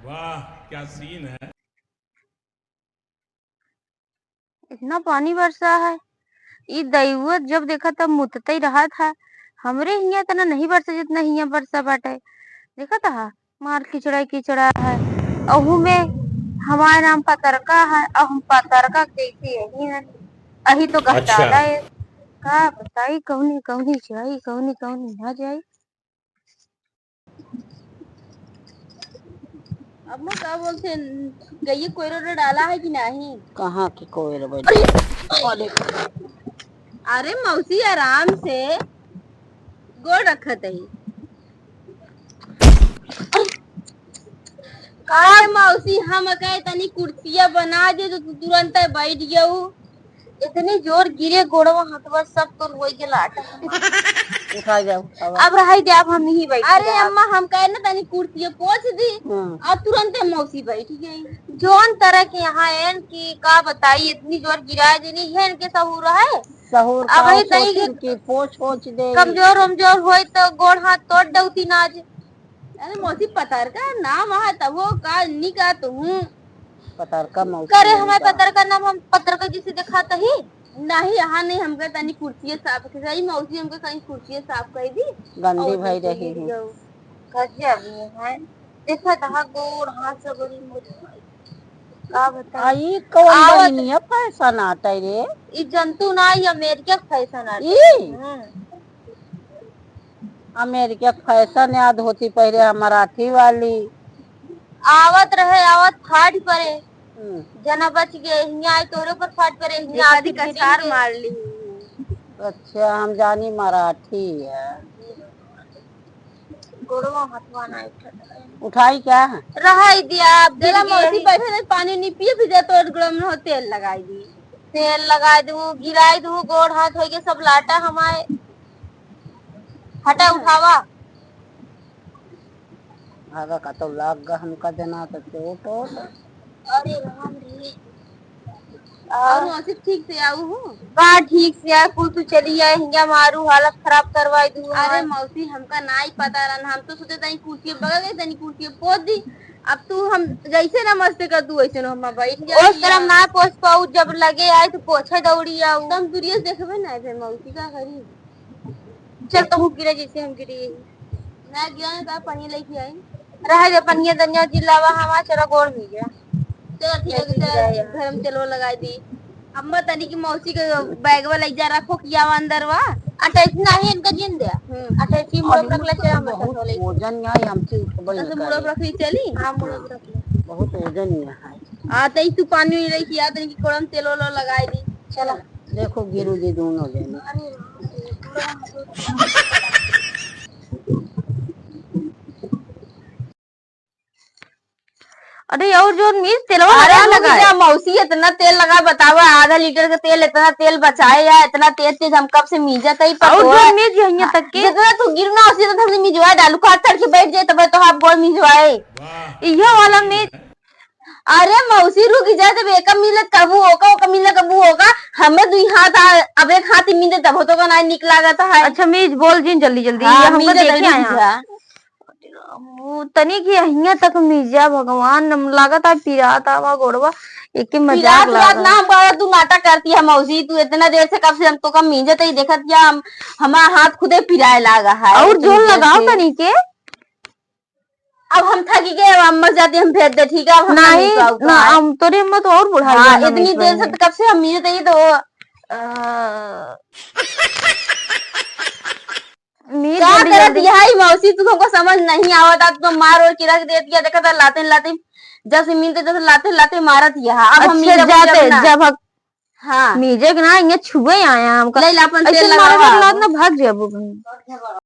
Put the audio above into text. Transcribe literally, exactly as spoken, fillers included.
वाह, क्या सीन है। इतना पानी बरसा है, ई दैवत जब देखा तब मुतते ही रहत है। हमरे हियाँ इतना नहीं बरसा जितना हियाँ बरसा बाटे। देखत हा, मार किचड़ा किचड़ा है। अहू में हमारे नाम पतरका है, और हम पतरका के जैसे यही है। अही तो अच्छा। गहटाला है। का बताई, कौनी कौनी जाई, कौनी कौनी ना जाई। अम्मा, का बोलते हैं, गइया कोयरो रे डाला है कि नहीं? कहाँ के कोयरो बे? अरे! अरे मौसी, आराम से गोड़ रखत है। का मौसी, हम कहे तनी कुर्सिया बना दे तो तू तुरंत बैठ गयू। इतनी जोर गिरे गोड़वा हथवा सब तो रोई के लाट। उठा जाओ, उठाओ। अब रहाई दे, अब हम नहीं बैठ अरे रहा। अम्मा, हम कहे ना तनी कुर्सिया पोंछ दी हम्म। और तुरंत मौसी बैठ गई। जोन तरह के यहाँ एन की का बताई, इतनी जोर गिराए देनी है, इनके सहूर है। सहूर अब का वही सही ससुर के की पोंछ ओछ दे। कमजोर उमजोर होई तो गोड़ हाथ तोड़ दउती ना आज। अरे मौसी, पतरका नाम है तब हो का निका तुहूँ। पतरका मौसी करे नाम हमारे बा। पतरका नाम हम पतरका जैसे दिखाता ही। नहीं, यहाँ नहीं, हमका तनी कुर्सिया साफ कर, सही मौसी, हमका कहीं कुर्सिया साफ कर दी। गंदी और भई जैसे रही गिर हूँ। गयो। गजब ये है। देखा तहा गोड़ हाथ से बड़ी मोटी। का बताई? आ, ई कौन आवत बहिनिया फैशन आटा रे? ई जंतु ना, ई अमेरिका के फैशन आटा। ई? हम्म। अमेरिका के फैशन याद होती पहले, हम मराठी वाली। आवत रहे, आवत फाट परे। हम्म। जना बच गए, हियाँ आए तोरे पर फाट परे, हियाँ एक आधी आके गिरी कछार गए। मार ली। अच्छा, हम जानी मराठी है। गोड़वा हथवा ना उठत रहे। उठाई क्या? रहाई दिया, आप चला गिर गए मौसी हैं। बैठे रहे, पानी नहीं पिए, फिर जा तोर गोड़ में हो तेल लगाई दी। तेल लगाई दू, गिराई दू, गोड़ हाथ होइगे सब लाटा हमारे। हटा उठावा। आगा का तो लाग गा हमका जना तो चोट ओट। अरे राम रे। और मौसी ठीक से आऊ हो? का ठीक से आए, कुल तू चली आए, हिंगा मारू, हालत खराब करवाई दू अरे हमार। मौसी, हमका नाई पता रहन, हम तो सोचे तनी कुर्सी बगल गए, तनी कुर्सी पोत दी। अब तू हम जैसे ना मस्ते कर दू, वैसे ना हम बैठ जाए। ओस तरह ना पोछ पाऊ, जब लगे आए तो पोछे दौड़ी आऊ। तुम दूरिया से देखबे ना, फिर मौसी का करी? चल, तहूँ गिरे जैसे हम गिरी। ना गिरा, ना तो पनिया लेके आई। रह जा, पनिया दनिया जिलावा हमार, चला गोड़ भीगे। चलो, ठीक है, ठीक है, चल, यार। घर में तेलवा लगाई दी। अम्मा, तनी की मौसी के बैगवा ले जा, रखो किया अंदर वा। अटैची नहीं, इनका जिन दे। हम्म। अटैची मुड़ो पर रख ले, चला, हम बहुत धो ले। वजन यहाँ हमसे उठबे न ऐसे मुड़ो पर करे। रख ली, चली? हाँ, मुड़ो पर रख ले। बहुत वजन यहाँ है। आ, तई तू पानी लेके आ, तनी की कोड़म तेल वाला लगाई दी। चला। देखो गिरू जी दोनों जने। अरे और जोन मीज तेलवा अरे लगा रुक लगा। जा मौसी, इतना तेल लगा, बतावा, आधा लीटर का तेल, इतना तेल बचाए या इतना तेज तेज हम कब से मीजत है, और पतोह। जोन मीज यहीं तक के। जितना तू गिरना उसी तो हमने मिजवा डालू, का चढ़ के बैठ जाए तब तो आप गोड़ मिजवाए। इहो वाला मीज। अरे मौसी रुक जा, जब एक मिले तब ओका, ओका मिले तब ओका, हमें दुई हाथ आ, अब एक हाथ ही मिले तब तो का ना निक लागत है। अच्छा मीज बोल जिन जल्दी जल्दी, हाँ, ये हमको मीज देखे जल्दी आया। बुझा। वो तनी की हियां तक मीजा भगवान, हम लागत है पिरात आवा गोड़वा, एके मजाक पिरात उरात लागत। ना, हम कहा तू नाटक करती है मौसी, तू इतना देर से कब से हम तो का मीजत ही देखत क्या, हम, हमारा हाथ खुदे पिराए लागा है और इतनी जोर देर लगाओ से। तनी के। अब हम थकी गए, अब अम्मा जाती हम भेज दे, ठीक है, अब हम नहीं, नहीं पाऊंगा। ना, हम तोरे अम्मा तो और बुढ़ाई हाँ, है, इतनी देर से तो कब से हम मीजत ही तो, अ, मीज का जल्दी, करत जल्दी। यही मौसी, तू हमको समझ नहीं आवत, आज तो मार ओर के रख देती है, देखा था लाते लाते, जब से मिलते जब से लाते लाते मारत यह। अब हम अच्छा, मिलते जाते, जब ना। जब हक-, हाँ। मीजे के ना, इहाँ छुए आया हमका। ले ला अपन ऐसे तेल मारे लगावा। वाला ना भाग जाबो कहीं।